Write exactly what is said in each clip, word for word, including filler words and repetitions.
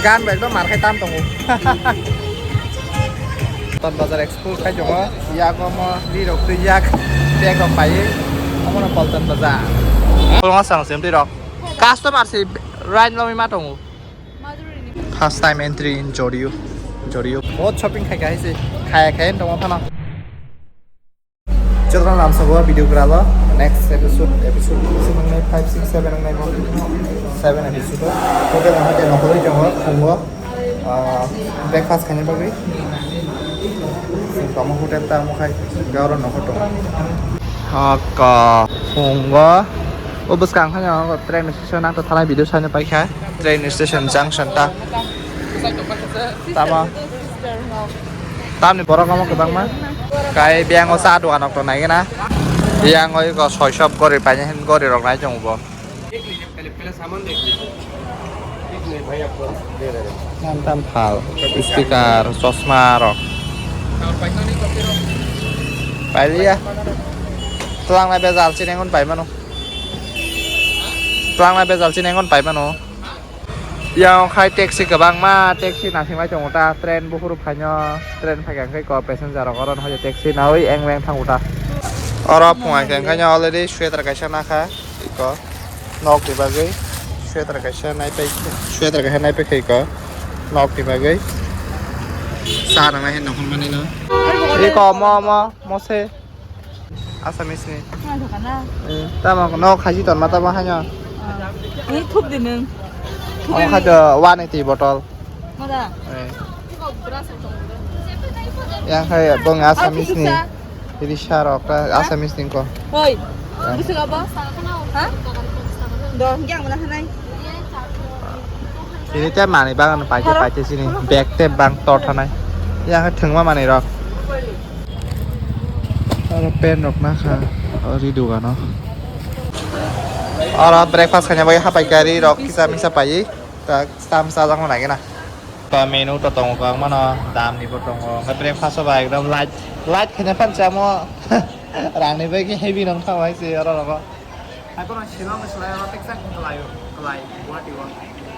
Gan bai ekdom mar khai tam tongo. Ton Bazar explore khai tongo. Yak omo ri rok twi yak bag rok pai. Omo no Paltan Bazar. Kolonga sang sem twi rok. Customer se rain lomi ma tongo. First time entry in Jodio. Jodio. Bahut shopping khai khai se. Khai khai tongo phano. Chwla lamsao video gralo, next episode, episode six, five, six, seven, seven episode. Total ang hake nokoli tongo, phungo, ah, breakfast khaina bagwi. Tamo hotel ta amo khai, gauro nokho tongo. Haka phungo, o bwskang khaina train station ang to thalai video saina paikha, train station junction ta. Tamo. Tamni borok omo kwbangma. Kai biyango cha dogan rok to nai gana. Biyango iko soisop gori paine hin gori rok nai tongo bo. Tam tam phal, speaker, chosma rok. Pailiya. Twlang na bejal chini engon pai mano. Twlang na bejal chini engon pai mano. Yang khai taxi kwbangma, taxi naisingbai tongo ta, train buphuru phaino, train phaikha hwnkhe kok passenger rok oro no hai taxi nawi eng weng thango ta. Oro phungai khe hwnkhe already sweater kaisa nakha, iko nok ni bagwi sweater kaisa naipai, sweater kaisa naipai khe iko nok ni bagwi cha nang nai hinwi hwnmani no. Iko mo, mo, mo se. Assamese ni. Ngai thok na. Eh, tamo no khaji ton mata ba hanyo. Ah. Ni thup di nung. Omo kha do one eighty bottle. Mada. Eh. Yang khai bong Assamese ni. Risa rok ta Assamese ni ko. Hoi. Yang. Bisa apa? Ha? Do, yang mana hanai? Ini teh mani bangan paite paite sini. Bag teh bang tor thanai. Yang khai thwngma mani rok. Oro pen rok nakha, o ri dogano. Oro breakfast khaina bagwi hapai kha ri rok kisa misa paiwi, ta tam chajakno nai gana. Ta menu to tongo kwbangma no, dam ni bo tongo. Hwnkhe breakfast o ba ekdom light, light khaina phan chamo. Rang ni bagwi heavy nang thango hai se oro rogo. Hai bono Shillong ni slai oro teksa khlai o, khlai Guwahati o.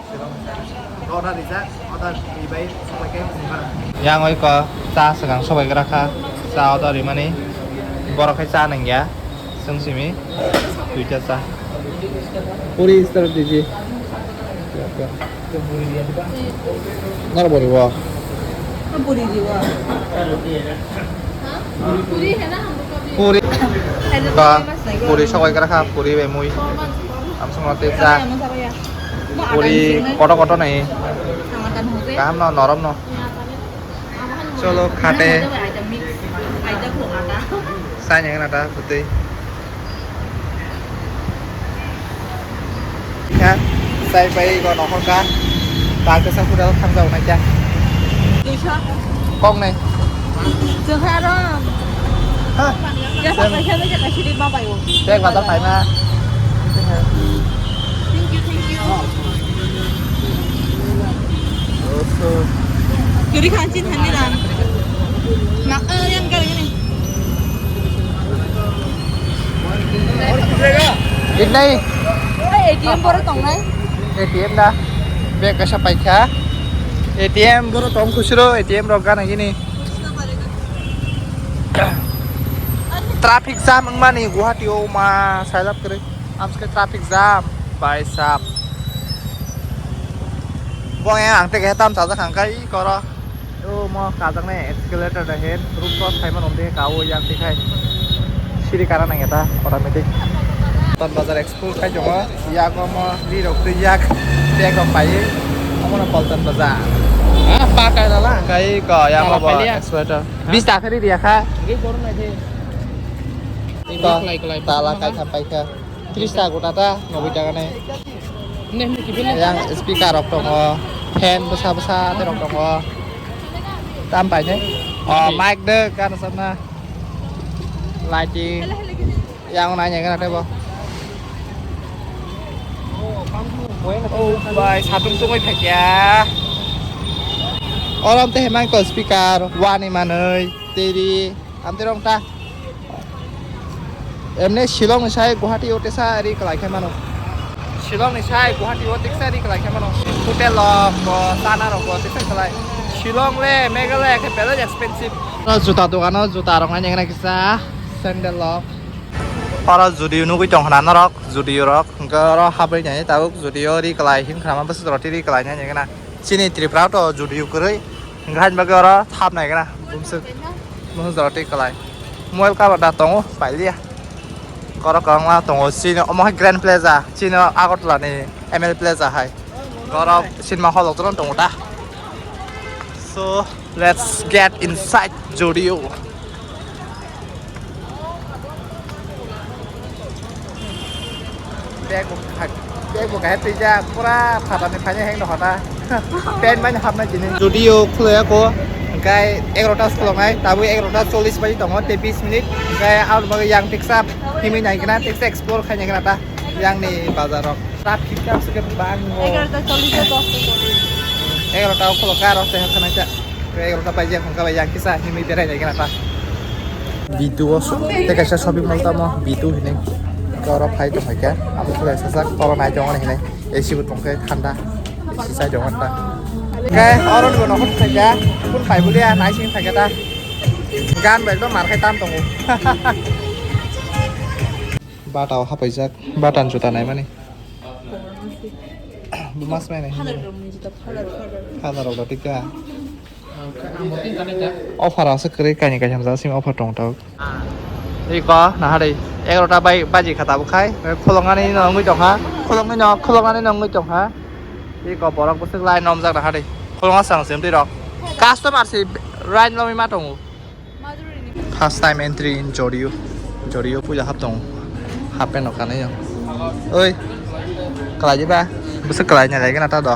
Shillong ni slai. Order rijak, order ribai, sobai khe phunukha. Yang oi ko, cha swkang sobai gra kha, cha order rimani. Borok khai cha nangya, chwng simi, duita cha. Puri star diji. Nor bori bo. Puri di bo. Puri. Ka, puri sokoi kara kha, puri bai mui. Am songma tei cha. Puri koto koto nai. Kaham no, norom no. Cholo khate. Sai nang na ta putui. Kha, sai pai go nohor ka. Ta ke sa hotel tham jao na kya? Duisho. Kok nai. Chwng hai aro. Ha. Ya sa pai khe bai khe sidi ma pai o. Bag bazar pai ma. Thank you, thank you. Oso. Kiri khanchin thani ram. Ma, eh, yang kali ini. Itnai. A T M boro tongnai. A T M da. Bag kaisa paikha. A T M boro tong kusuro, A T M rok gana gini. Traffic jam wngmani Guwahati o ma sailap kwrwi. Amske traffic jam bai sap. Bong yang ang tege tam sajak ang kai koro. O mo kajaknai escalator da hen rooftop saimano de ka o yang tikhai. Siri kara nang eta automatic. Ton Bazar explore khai tongo. Yak omo ri rok twi yak bag rok pai. Omo no Paltan Bazar. Ha pa kai lala. Kai ko ya mo bo escalator. Bis ta khari dia kha. Iko tala kai kha pai kha. Tris ta gota ta noboi taka nai. Yang speaker rok tongo, fan bwsa bwsa tei rok tongo. Tam pai nai. Oh, mic de gana sana. Lighting. Yang nai nai gana tebo. Oh, bai, satung tungoi phakya. Orom te hemang to speaker, wani manoi, teri, amte rong ta. Emne Shillong ni sai Guwahati o tesa ri kwlai khe mano. Shillong ni sai Guwahati o tesa ri kwlai khe mano. Hotel rok bo, chana rok bo, tei khlai. Shillong le, Meghalaya khe belai expensive. O juta dogano juta rok nai nangna kisa, sandal rok. Oro Zudio nugui tong khna norok, Zudio rok. Hwnkhe oro habwi nai tabuk Zudio ri kwlai hin khna ma bwswk rok tei ri kwlai nai nangna. Chini Tripura to Zudio kwrwi. Hwnkhe haini bagwi oro thap nai kena bumswk. Bumswk jora twi kwlai. Mobile cover da tongo, pailiya. Oro kwbangma tongo. Chini omo hai Grand Plaza, chini Agartala ni M L Plaza hai. Oro cinema hall rok tongo ta. So, let's get inside Zudio. Bag bo kha-, bag bo kahai twijak, pura phatani phaina heng no hota. Pant bai no hapnai tini. Zudio khuloi ya ko, hwnkhe egarota se khuloknai, tabuk egarota chollish bai tongo, tei bis minute, hwnkhe aboni bagwi yang tiksa himwi nai kena, tiksa explore khai nai kena ta, yang ni bazar rok. Traffic jam se khe bango. Egarota chollish o dos. Egarota o khulokha aro se hapkha nai ta. Egarota baijak hwnkha bai yang kisa himwi berai nai gana ta. B two o so tei kaisa shopping mall tamo B two hinwi. Oro phai tong kha khe abo khulai sajak oro nai tong hinwi A C bo tong khe thanda A C chai tong ta. Khe oro ni bo nokhor thai kha kun pai bulia nai sing thai kha ta. Gan bai ekdom mar khai tam tongo. Bata o hapaijak bata ni juta nai mani. Bo mas mai nai. Father rok ni juta, father, father. Father rok da tika. Offer asa kwrwi kaini kaisa masa simi offer tong tok. Iko nahari egarota bai baji kha tabuk khai. Khuloknani no wngwi tong kha. Khuloknani no, khuloknani no wngwi tong kha. Iko borok bwswk line nomjak nahari. Khulokna sang sim twi rok. Customer si line lomwi ma tongo. First time entry in Zudio. Zudio puila hap tongo. Half pant rok kanwi o. Oi. Kalai di ba? Bwswk kalai nai lai gana ta do.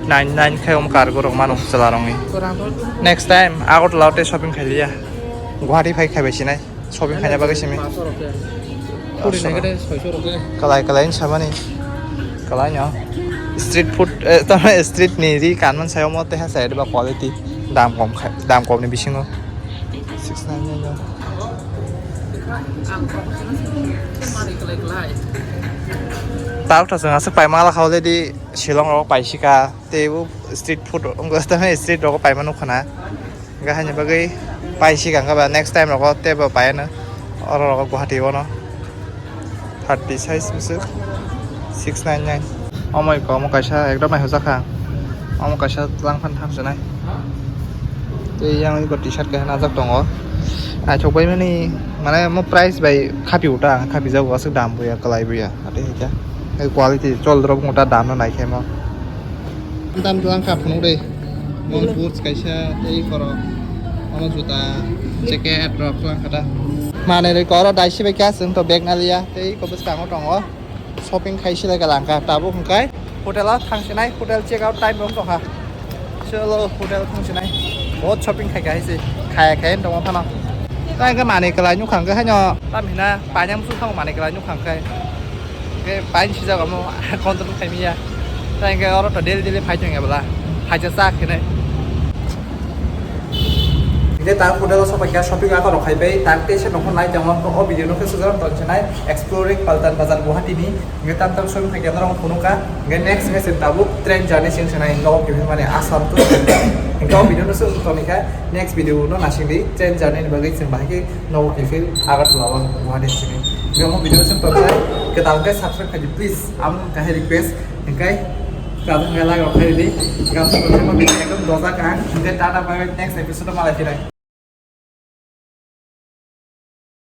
Nine nine khe um cargo rok mano chwla rokni. Next time Agartala o tei shopping khai liya. Guwahati phai khai bai sinai. Shopping khaina bagwi simi. Kalai kalai ni sabani. Kalai no. Street food, eh, tamo street ni ri kanman sayo mo teha sai ba quality. Dam kom khai, dam kom ni bisingo. Six nine nine no. Tao ta sanga se pai mala khao de di Shillong ro pai sika te bu street food, street ro pai manu khana. Hingke haini bagwi pai sika hingke ba next time rogo teibo pai ano oro rogo Guwahati o no thirty size bwswk six nine nine. Omo iko omo kaisa ekdom naihojak kha, omo kaisa langphano thamsinai tei yang iko T-shirt kaisa najak tongo naithok bai mani mane omo price bai khapi uta khapi jago aswk dam buya kwlai buya ate hingke quality chol rok muta dam no naikhemo. Tam tlang kha phunuk de. Mon boots kaisa tei korok. Ono juta, jacket rok tlang kha ta. Manwi rwi koro dai sibai kha chwng to bag na liya tei iko bwskango tongo. Shopping khai silai ka langkha tabuk hwnkhe hotel o thangsinai hotel check out time rok tongkha. Chwlo hotel thangsinai. Bahut shopping khai kha haise. Khaya khai tongma phano. Tai hwnkhe manwi kwlai nukha hwnkhe haino. Tam hina painang su thango manwi kwlai nukha hwnkhe. Hingke pain sijak omo control khaimiya. Ta hingke oro to daily daily phai tongya bwla. Phaisa chak hinai. Hingke ta hotel o sopai kha shopping ato rok khai bai ta tei se nokho nai tongo o video no khe sujak ton chenai exploring Paltan Bazar Guwahati ni hingke tam tam shopping khai khe norok phunuk kha hingke next hingke se tabuk train journey sing senai nogo khe mane Assam to hingke o video no sujak ton kha next video no nasing di train journey ni bagwi chwng bahai khe Nogo khe phil Agartala o Guwahati simi. Biyamo video se tongnai kwtal khe subscribe khaidi please. Amo kahai request. Hingkai kwtal khe like rok khaidi. Gam sa tongnai mo video ekdom dosa kahang. Hingkai tata bye bye next episode o malai phirai.